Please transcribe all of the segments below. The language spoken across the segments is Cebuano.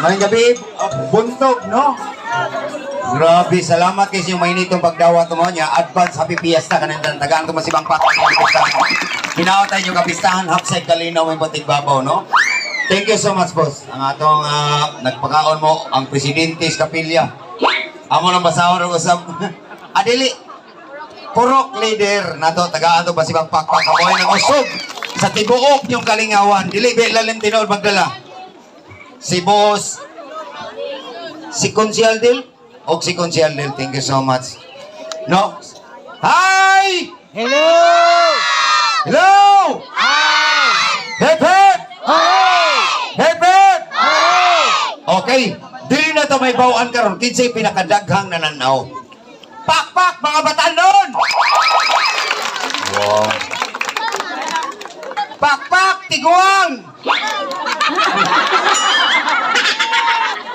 Maayong gabi, buntog, no? Grabe, salamat kay sa inyong mainitong pagdawat mo niya. Advance happy fiesta kanin tagaan ko masibang pakpak ang pistahan. Hinaot tayo yung kapistahan, hapsay kalinaw may batig babaw, no? Thank you so much, boss. Ang atong nagpakaon mo, ang presidente sa kapilya. Amo nang basahon og usab. Adili, Purok leader nato tagaan to basibang pakpak kamoy ng usog sa tibuok yung kalingawan. Dili ba lalim tinuod magdala. Si boss si Konsyal Del og si Konsyal Del, thank you so much. No? Hi! Hello! Hello! Hep hep! Hep hep! Okay, dili na to may bawaan karon kinsay pinakadaghang nananaw. Pakpak mga batanon! Wow. Pakpak tiguang!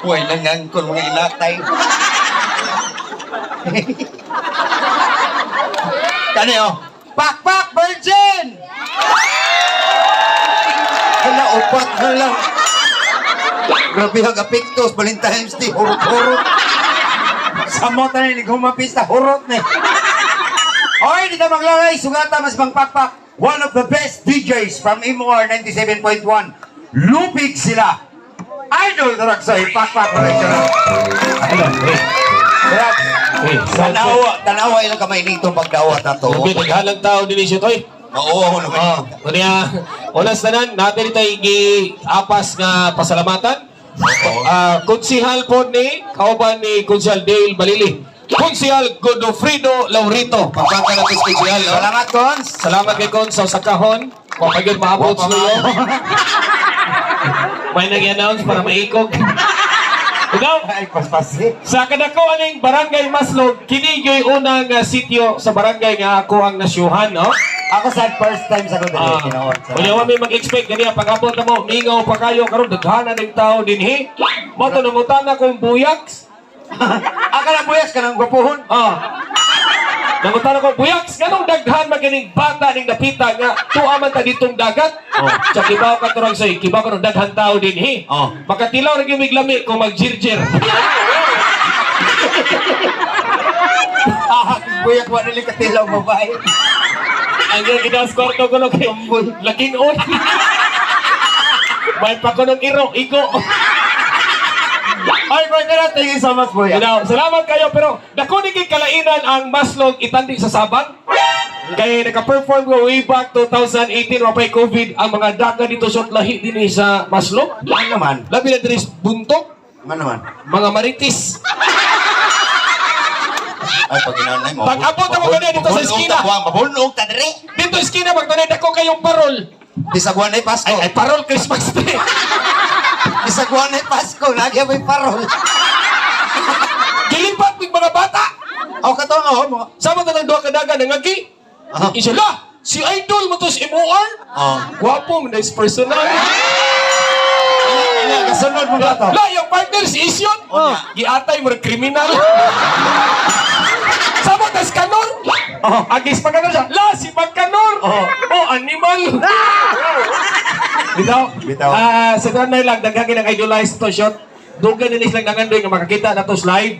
Uy, nangangkol mga inatay. Kani oh. Pakpak virgin! Hala, upat na lang. Grabe ang apektos, Valentine's Day, hurot-hurot. Samot na ni humapista, hurot ni. Oy, di ta maglalay, sugata mas bang pakpak. One of the best DJs from MOR 97.1. Lupig sila. Idol Dragsoy, pakpak original. Hey, hey, Tanawa, tanawa ilang kamay nito pagdawat na to. Grabe, naghalang tao din siya, toy. Oo, ako naman. Oh, unya, unas tanan, natin ito apas nga pasalamatan. Ah, konsihal po ni, kauban ni Konsihal Dale Balili. Konsihal Godofredo Laurito. Pagbangka na sa konsihal. No? Salamat, Cons. Salamat kay Cons sa sakahon. Kung pagod maabot Wa pa sa iyo. May nag-announce para maikog. Ikaw, Ay, paspasi. sa kadako aning barangay Maslog, kini gyud unang sitio sa barangay nga ako ang nasyuhan, no? Ako sa first time sa ko dili Ah, tinuod. unya wa may mag-expect ganiya pag-abot na mo, mingaw pa kayo karon daghanan ning tao dinhi. Mo to nangutana kong buyaks. Aka lang buyas ka ng gwapuhon. Ah. Nangutana ko buyaks nganong daghan man kining bata ning dapita nga tuwa man ta ditong dagat. Oh, sa kibaw ka turang soy, kibaw ka daghan tao dinhi. Oh. Makatilaw ra gyud miglami kung magjirjir. Ah, buyak wa nili katilaw babae. Ang yung gidas kwarto ko no kay laking on. May pa ko ng iro, iko. Ay, partner, thank you so much, boy. You know, salamat kayo pero dako ni kay kalainan ang Maslog itandi sa Sabang. Kay naka-perform ko way back 2018 wa pay COVID ang mga daga dito sa lahi dinhi sa Maslog. Ano naman? Labi na diri sa Buntok, Ano naman? mga maritis. Ay, pag inanay mo. Pag-abot na mo ganyan dito sa eskina. Mabulnog ta dire. Dito iskina magtunay dako kayong parol. Bisagwan ay Pasko. Ay, ay parol Christmas tree. Bisagwan ay Pasko. Lagi may parol. Gilipat mig mga bata. Aw kato nga ho mo. Sama ta ng duha ka daga nangagi. Ah. Isa la, si Idol mo to si MOR. Oh. Gwapo, nice personal. Ina kasunod mo ba to? La, yung partner si Isyon. Oh. Giatay mo kriminal. Sama tas kanor. Oh. Agis pa kanor siya. La, si Magkanor. Oh. Oh, animal. Bitaw. Bitaw. Ah, sa tanay lang daghan ang idolize to shot. Dugay na silang nangandoy nga makakita na to live.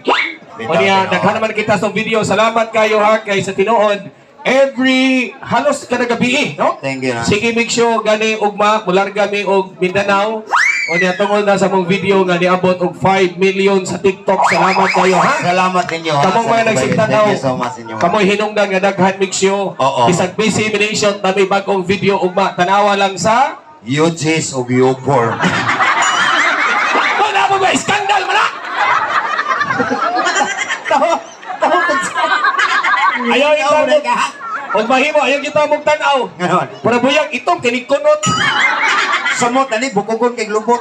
Bitaw, O niya, tinuod. daghan naman kita sa video. Salamat kayo ha kay sa tinuod. Every halos kada gabi eh, no? Thank you, ha. Sige, make sure gani ugma mularga mi og Mindanao. O niya tungol na sa mong video nga niabot og 5 million sa TikTok. Salamat kayo ha. Salamat ninyo. ha, Kamong sa mga nagbayad. nagsigtanaw. Thank you so much inyo. Kamoy hinungdan nga daghan make sure. Oo. Bisag busy mination tami bagong video ugma. Tanawa lang sa UGs og U4. Wala mo ba skandal man na? Tawa, tawa Ayaw Ikaw itaw na ka. Og mahimo ayaw kita mong tan-aw. Ngayon. Para buyag itong kinikunot. Samot ani bukogon kay lubot.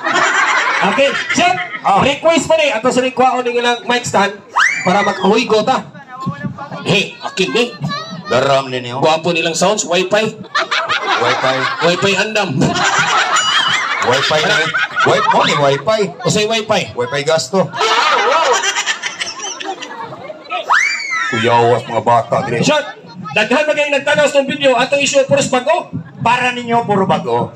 Okay, Sir, Oh. request pa ni ato sa kwaon ning ilang mic stand para makahuigo ta. Hey, akin ni. Daram ninyo. Gwapo nilang sounds, wifi. Wi-Fi. Wifi andam. Wi-Fi na. Wi-Fi mo ni Wi-Fi. Usay wifi. Wi-Fi gasto. Kuyawas mga bata dire. Shot! Daghan magayong nagtanaw sa video atong issue puros bago. Para ninyo puro bago.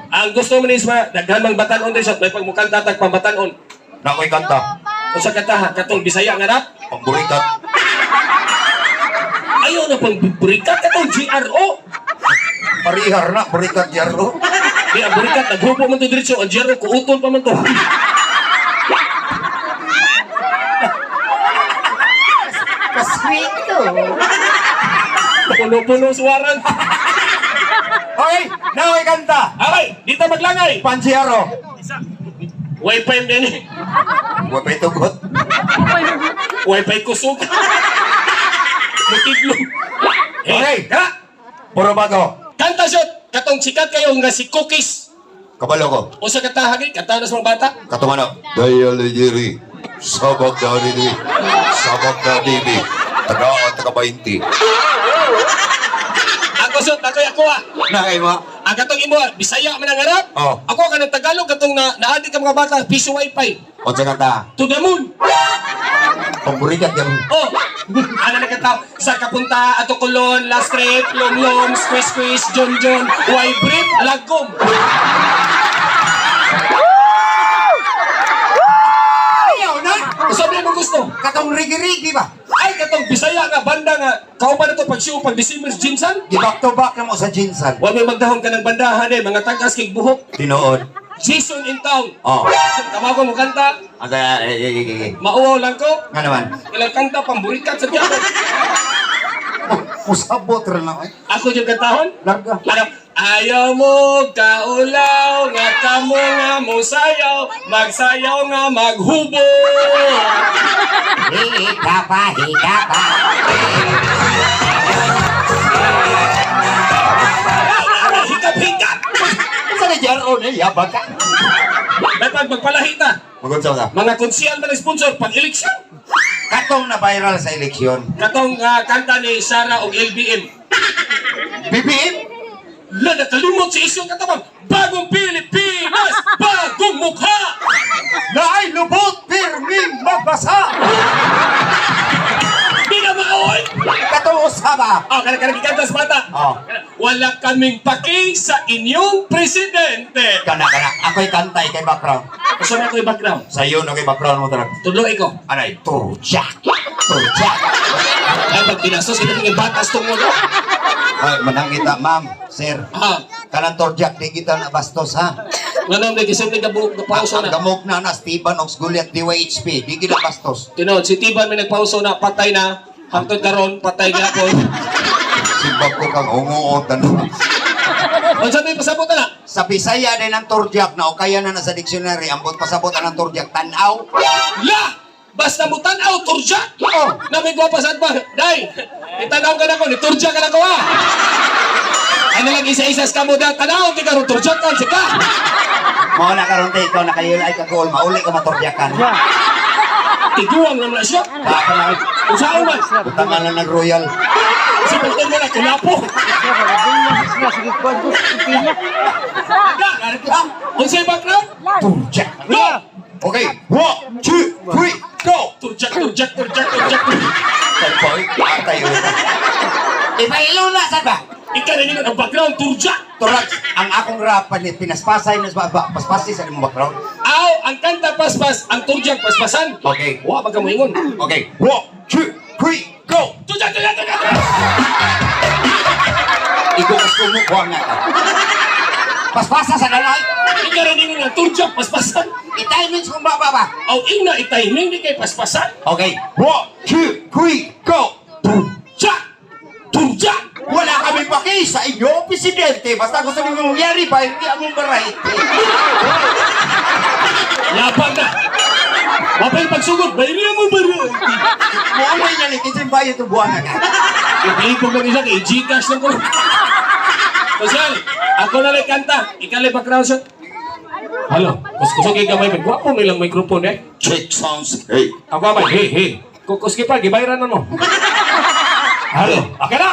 Ang gusto mo ni Isma, daghan mang batanon din shot, may pagmukanta tag pambatanon. Na ako'y kanta. Usa kanta ha, katong Bisaya nga rap. Pamburikat. Ayaw na pang burikat katong GRO. Parihar na, burikat yaro. Di ang burikat naghubo man to diretso, ang GRO kuutol pa man to. Paswito. Puno-puno suwaran. Okay, na ako'y kanta. Aray, dito maglangay. Panjero. Wi-Fi din eh. Wa pa'y tugot. Wi-Fi kusog. Mutidlo. Okay. Ha? Puro bago. Kanta shot, katong sikat kayo nga si Cookies. Kabalo ko. Usa kanta hagi, kanta na sa mga bata. Katumano. Dayal Jerry. Sabag na dini. Sabag na dini. Tagaan taga 20. Ako shot, ako ako ah. Na kay mo. Ang katong imo, Bisaya man ang harap. Oh. Ako kanang Tagalog katong na naadi ka mga bata piso wifi. Unsa kanta? To the moon. Pamburikat yan. Oh. Ana na kanta sa kapunta ato kulon, last trip, lom lom, squeeze squeeze, jon jon, why brief, lagom. Ayaw na. Usa mo gusto? Katong rigi-rigi ba? Ay katong Bisaya nga banda nga kauban na to pag siyo pag December Jinsan. Gibak to back na mo sa jinsan. Wa may magdahom ka ng bandahan eh, mga tagas kay buhok. Tinuod. Jason in town. Oh. Tama ko mo kanta, Ang saya, eh, eh, eh, eh. mauwaw lang ko. Nga naman. Ilang kanta pamburikat sa tiyan. Oh, usabot rin lang. Eh. Ako yung kantahon. Larga. Ano? Ayaw mo kaulaw nga kamo nga mosayaw, magsayaw nga maghubo. Hika pa, hika pa. Hikap hikap. Sa ni Jaro ni yabag ka. May pag magpalahita. Magunsaw ka. Mga konsyal man ang sponsor pag eleksyon. Katong na viral sa eleksyon. Katong kanta ni Sara og LBM. BBM? La nakalimot si isyong katabang bagong Pilipinas, bagong mukha. Naay lubot, pirmi mabasa. Di na maoy. Katong usaba. Oh, kana kana gikanta sa bata. Oh. Wala kaming paki sa inyong presidente. Kana kana. Ako'y kantay kay background. Usa na ko yung background. Sa iyo no kay background mo talaga. Tudlo ikaw. Anay, turjak. Turjak. Ay, pag binastos, kita tingin batas tong mo. Ay, manang kita, ma'am, sir. Ah, Kanang turjak di kita na bastos ha. nga nang nag-isip na gabuok na pauso Ang na. gamok na na Steven Ox Goliath DYHP, di kita bastos. Tinod, si Tiban may nagpauso na, patay na. Hangtod karon, patay gapon. Simbag ko kang unguot ano. Ang sabi, pasabot na. Sa Bisaya din ang turjak na o kaya na nasa dictionary ambot pasabot ang turjak tanaw. La! Basta mo tanaw, turja! Oh. Na may gwapa sa adba. Day, itanaw ka na ko, niturja ka na ko ha. Ano lang isa-isa sa kamo da, tanaw, di ka ron, turja ka, sika! Mao na karon te ikaw nakayula ay kagool mauli ka maturjakan. Tiguang naman na siya. Baka na Kung saan man, butangan na ng royal. sa pagtong mo na, kulapo. Da! Unsay background? Turjak. Go! Okay, one, two, three, go. Turjak, turjak, turjak, turjak. Tagpoy, atay ulo. Ipailo na sad ba? Ikaw na ningon ang background, turjak! Turag, ang akong rap ni pinaspasay na ba paspasi sa imong background. Aw, ang kanta paspas, ang turjak paspasan. Okay. Wa ba ka moingon? Okay, one, two, three, go. Turjak, turjak, turjak! Turjak! Igukas ko mo kuha nga ka. Paspasa sa dalay. Ikaw na ningon ang turjak paspasan. I-timings kung baba ba. Aw, ingna itiming di kay paspasan. Okay, one, two, three, go. Turjak! Turjak! Wala kami paki sa inyo, presidente. Basta gusto niyo mangyari ba, hindi among barahite. Yapag na! Wapay pagsugod, bayriya mo bayriya! Muulay na ni kitchen bayo itong buwan ka. Iplipog lang isa kay Gcash lang ko. Kusyal, ako na lang kanta. Ikaw lang background shot. Halo, kus-kusog kay gamay. Gwapo may lang microphone eh. Check sounds. Hey. Ako gamay, hey, hey. Kukuski pa, gibayran na mo. Halo, okay na!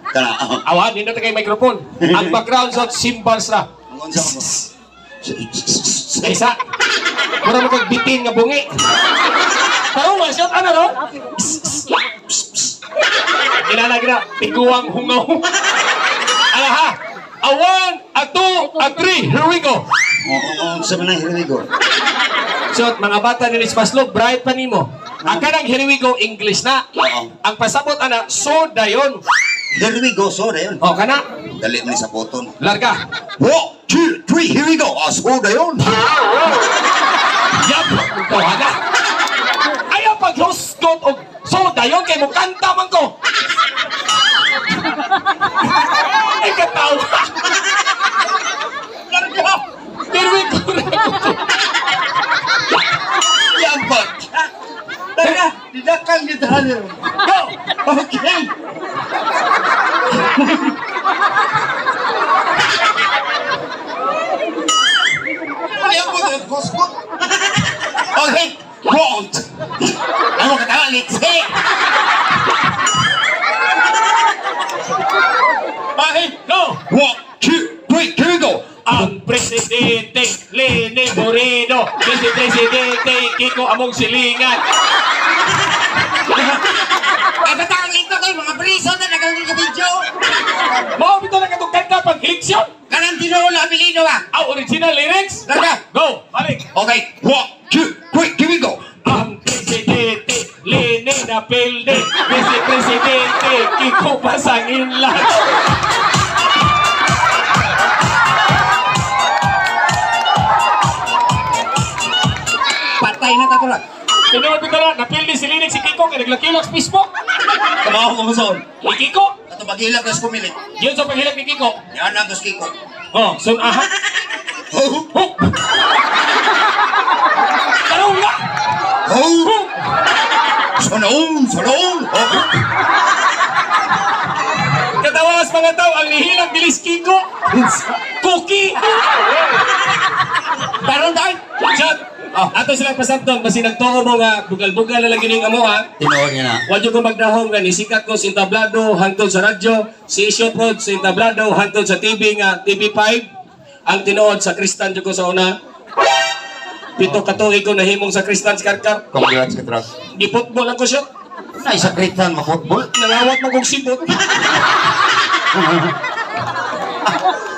Tara. Awa, nindot kay microphone. Ang background shot, cymbals na. Ang unsa mo? Isa. Mura mo kag bitin nga bungi. Tarong man shot, ano ro? Inana gina, tiguang hungaw. Ala ha. A one, a two, a three. Here we go. Oo, sa mga here we go. Shot, mga bata ni Maslog, bright pa nimo. Ang kanang "Here we go" English na. Oo. Ang pasabot ana, so dayon. "Here we go," so dayon. O kana, Dali mo ni sa button. Larga. One, two, three, here we go. Ah, so dayon. Yap, ikaw ana. Ayaw paghusgot og so dayon kay mo kanta man ko. Ay katawa. Larga. "Here we go" na ko. Yambag. Larga, didakang kita. Go! Okay. Ano yung gusto? Okay, won't. Ano ka tama, litsi? Okay, Go! one, two, three, here we go. Ang presidente Leni Moreno, Vice Presidente Kiko Among Silingan. Ay, batang ito kayo, mga priso na nagawin ka video. Mao bitaw na katong kanta pag eleksyon. Kanang tinuol na Abilino ah. Ang original lyrics. Larga. Go! Balik! Okay, one, two, three, here we go. Ang presidente Leni Napilde, Vice Presidente Kiko Pasanginlan. Patay na tatulad. Tinuod bitaw na napilde si Leni si Kiko kay naglakilak sa Facebook. Kamaho ko mason. Ni Kiko, Ato pagilak kas kumilit. yun sa paghilak ni Kiko. Yan ang dos Kiko. Oh, sun aha. Ho, Ho! Tarong nga! ho, Ho! sonoon, sonoon. Ho. Katawas mga tao, ang nihilak dilis Kiko. Cookie! Tarong tayo. Shot! Oh, ato silang pasabton, basi nagtuo mo nga, bugal-bugal na lang gining amo ha. Tinuod niya na. Wa jud ko magdahom nga nisikat ko sa entablado hangtod sa radyo, si Isyo Prod sa entablado hangtod sa TV nga TV5. Ang tinuod sa Kristan jud ko sa una. 7 ka tuig ko nahimong sa Kristan sa Karkar. Congrats ka, Trag. Giputbol ako siya. Na isa kritan ma-football. Nangawat man kog sipot.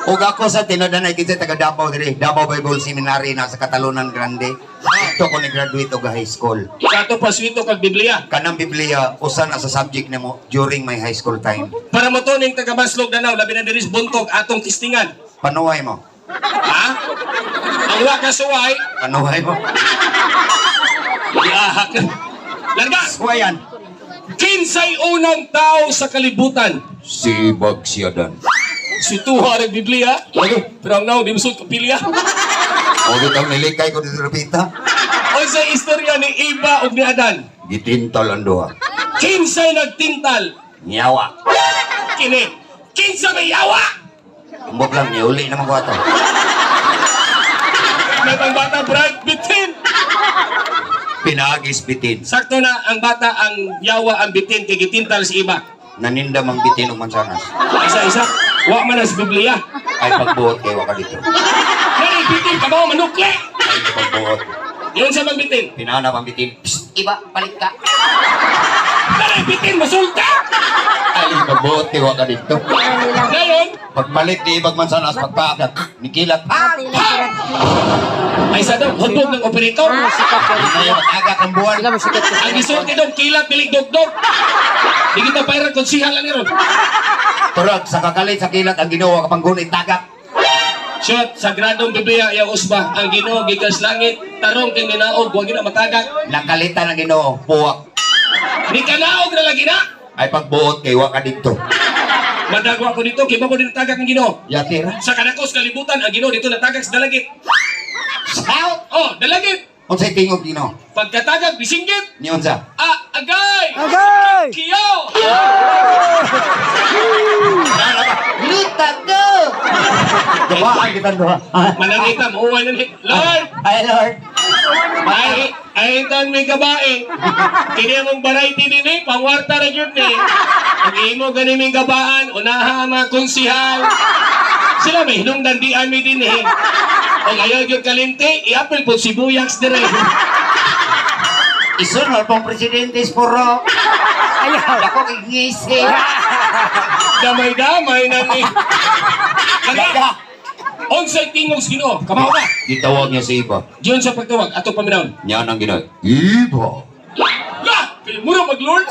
Ug ako sa tinuod na kita taga Davao diri, Davao Bible Seminary na sa Catalunan Grande. Dito ko ni-graduate og high school. Sa ato paswito kag Biblia. Kanang Biblia usa na sa subject nimo during my high school time. Para mo to ning taga Maslog Danau, labi na diri sa Buntog atong tistingan. Panuhay mo. Ha? Ang wa ka suway, Panuhay mo. giahak. Larga! Suwayan. Kinsay unang tao sa kalibutan? Si Bagsiadan. Si Tuha ng Biblia. Pero ang naong di musod kapilya. O dito nilikay ko dito Rupita. O sa istorya ni Iba ug ni Adan. Gitintal ang duha. Kinsay nagtintal? Nyawa. Kini. Kinsa may yawa? Ambot lang, niuli naman ko ato. May bata bright bitin. Pinagis bitin. Sakto na ang bata ang yawa ang bitin kay gitintal si Iba. Naninda mang bitin og mansanas. Isa-isa. Wa man na sa Biblia. Ay pagbuot kay waka dito. Kani bitin ka mo manukle. Ay pagbuot. Yun sa magbitin. Pinanap ang bitin. Psst, iba, palit ka. Kani bitin masulta. Ay pagbuot kay waka dito. Ngayon, Pagpalit ni ibag mansanas, pagpaak, nikilat. Ah! ay sa daw hotdog ng operator. Ngayon, agak ang buwan. Sila masikat ka. Ang gisulti dong kilat pilig dogdog. Di kita bayran konsihal lang ron. Turag, sa kakalit, sa kilat, ang ginawa kapang gunit, tagak. Shot, sagradong Biblia iya usba ang Ginoo gikan sa langit tarong kay minaog wa gina matagak. Nakalitan ang ginoo, puwak. Ni kanaog na lagi na. Ay pagbuot kay waka dito. Madagwa ko dito kay mo ko dinatagak ang Ginoo. Yatira. Sa kanakos kalibutan ang Ginoo dito natagak sa dalagit. Shout! Oh, dalagit. Unsay tingog Ginoo? Pagkatagak bisinggit. Ni unsa? Ah, agay! Agay! Kiyo! Luta ko! Dumaan kita duha. Manangita mo uwan na ni Lord! Ay Lord. Ay, ay tan may gabae. Kini among variety din eh, pangwarta ra gyud ni. Ang imo gani ming gabaan, unaha ang mga konsihal. Sila may hinungdan di ami din eh. Og ayaw gyud kalinti, iapil po sibuyas dire. Isunod pong presidente is puro. Ayaw! Ako kay ngisi. Damay-damay na ni. Laga. Unsa Unsay tingog sa Ginoo? Kamao ka. Gitawag niya si Iba. Giyon sa pagtawag ato paminawon. Niya nang Ginoo. Iba. La! Kay mura mag Lord.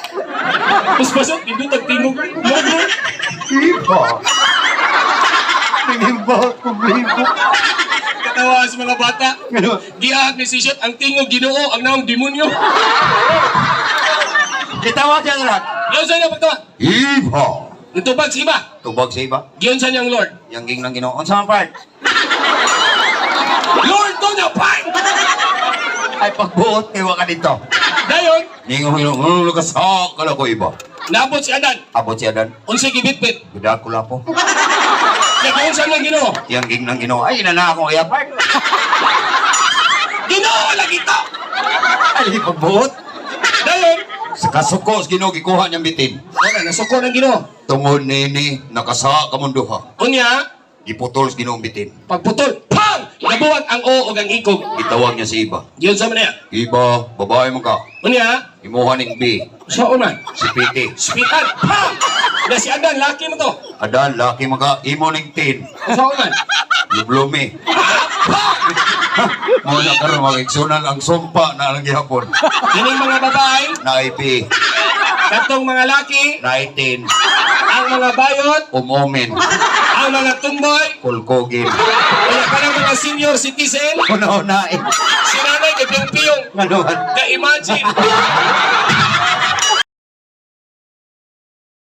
Mas pasok nindot ang tingog. Lord, Lord. Iba. Nangimba kong libo. Katawa sa mga bata. Giahag ni si Shet ang tingog Ginoo ang naong demonyo. Gitawag siya lahat. Giyon sa niya pagtawag. Iba. Nitubag si Iba. Tubag sa iba. Giyon sa niyang Lord. Yang ging ng Ginoo. Unsa man part? Lord to niya, pang! Ay pagbuot kay wa ka dito. Dayon, Ningo Ginoo, oh, lakasak kala ko iba. naabot si Adan. Abot siya dan. Unsay gibitbit. Gudako lapo. Nag-unsa sa niyang Ginoo. Yang ging ng Ginoo. Ay ina na akong iya part. Ginoo lagi to. Ay pagbuot. Dayon, Sa kasuko sa Ginoo gikuha niyang bitin. wala nasuko ng Ginoo. Tungod nini nakasa kamong duha. Unya, Giputol sa Ginoo ang bitin. pagputol, pang! Nabuwag ang o ug ang ikog. Gitawag niya si Iba. Giyon sa man niya. Iba, babae mo ka. Unya, Imuha ning B, sa una, si Piti. spitan, pang! Na si Adan, laki mo to. Adan, laki mo ka. Imo ning tin. Sa una, Lublumi. pang! Mo na karon magigsunan ang sumpa na lang gihapon. Kining mga babae, Na IP, katong mga laki, na 18, ang mga bayot, umumin, ang mga tumboy, kulkogin. wala pa ng mga senior citizen, Kuno na eh. si nanay kay piyong-piyong. Ano man? Ka-imagine.